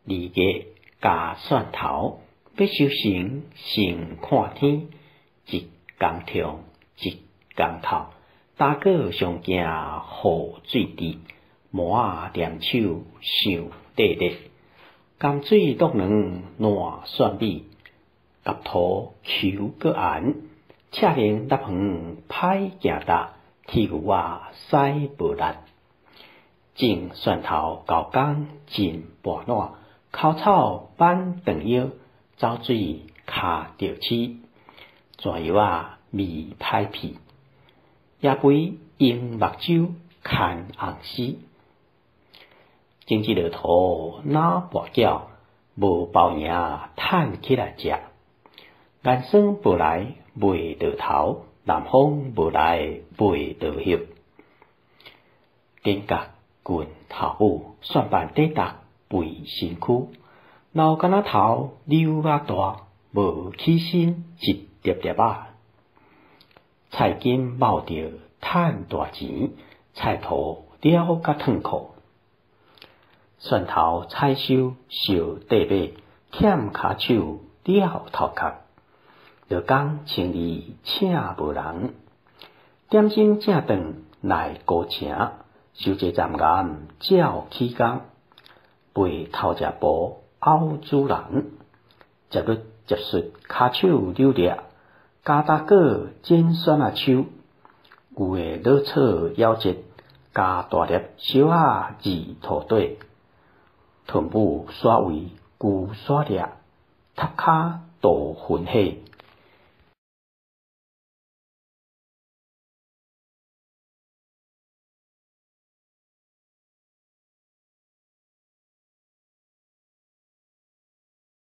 2月咬蒜頭，欲修成先看天，一工長，一工透，焦果上驚雨水滴，麻仔踮手想塊塊，甘水落卵爛蒜米，夾塗虯閣絚，赤龍納園歹行踏，鐵牛仔駛無力，種蒜頭猴工真跋懶，枯草挽長腰，走水跤著鼠，泉藥仔味歹屁，野肥用目睭牽紅絲，種這落塗若跋筊，無包贏趁起來食，岩霜無來袂落頭，南風無來袂落葉，頂角近頭母，蒜瓣底觸肥身軀，老干仔頭扭甲大，無起身一粒粒仔。菜金冒著趁大錢，菜塗了甲褪褲。蒜頭採收燒塊尾，欠跤手了頭殼。落工千里請無人，點心正頓來孤城，收濟站岩照起工，賣頭食埔拗主人，接律接術跤手扭掠，加焦果剪蒜仔鬚，牛的老草夭折，咬大粒小仔二塗底，豚母徙位龜徙掠，塔跤渡雲火。